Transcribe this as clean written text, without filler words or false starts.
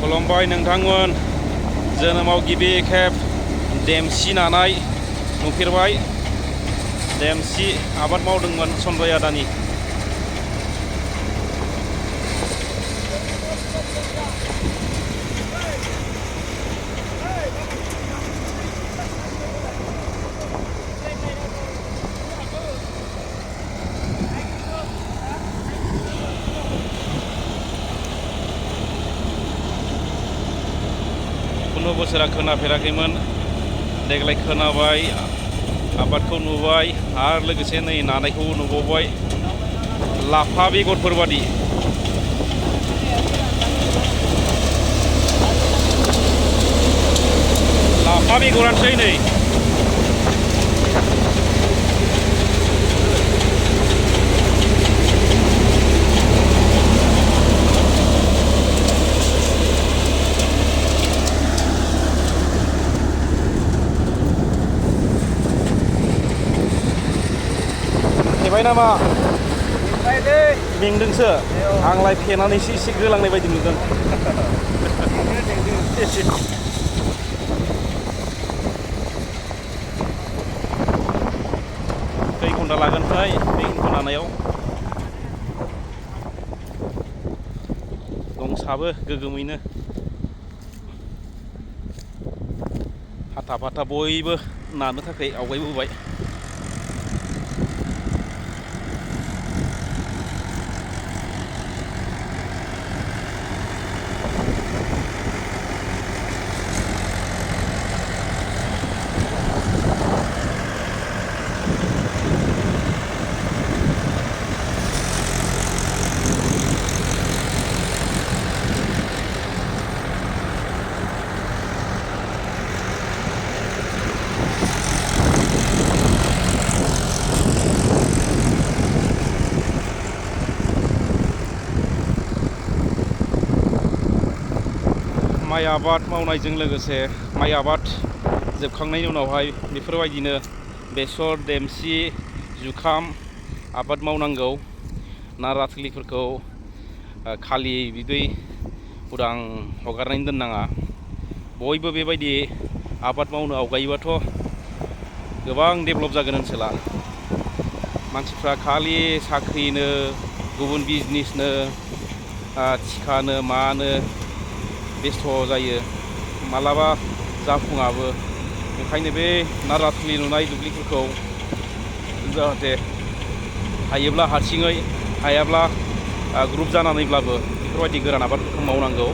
खुलुमबाय नोंथांमोन जोनोमाव गिबि खेब देमसि नानाय नुफेरबाय। देमसि आबाद मावदोंमोन सनजय आदानि। कुनु बोसोरा खोनाफेराखैमोन, देग्लाय खोनाबाय, आबादखौ नुबाय आरो लोगोसे नै नानायखौबो नुबावबाय। लाफा बेगरफोर बादि लाफा बेगरानोसै नै। फेबाय नामा? मेंदोंसो। आंलाय फेनानैसो एसे गोलांनाय बायदि नुदों। खै घन्टा लागोनथाय बेखौ नानायाव? दंसाबो गोगोमैनो। हाथा फाथा बयबो नानो थाखाय आवगायबोबाय। माइ आबाद मावनायजों लोगोसे माइ आबाद जोबखांनायनि उनावहाय बेफोरबायदिनो बेसर, देमसि, जुखाम आबाद मावनांगौ। नाराथिलिफोरखौ खालि बिदै उदां हगारनानै दोननाङा। बयबो बेबायदि आबाद मावनो आवगायोबाथ' गोबां डेभेलप जागोन ओनसोला। मानसिफ्रा खालि साख्रिनो, गुबुन बिजनेसनो, थिखानो मानो बेस्थ' जायो, मालाबा जाफुङाबो। ओंखायनो बे नाराथिलि नुनाय दुब्लिफोरखौ जाहाथे हायोब्ला हारसिङै, हायाब्ला ग्रुप जानानैब्लाबो बेफोरबायदि गोरान आबादफोरखौ मावनांगौ।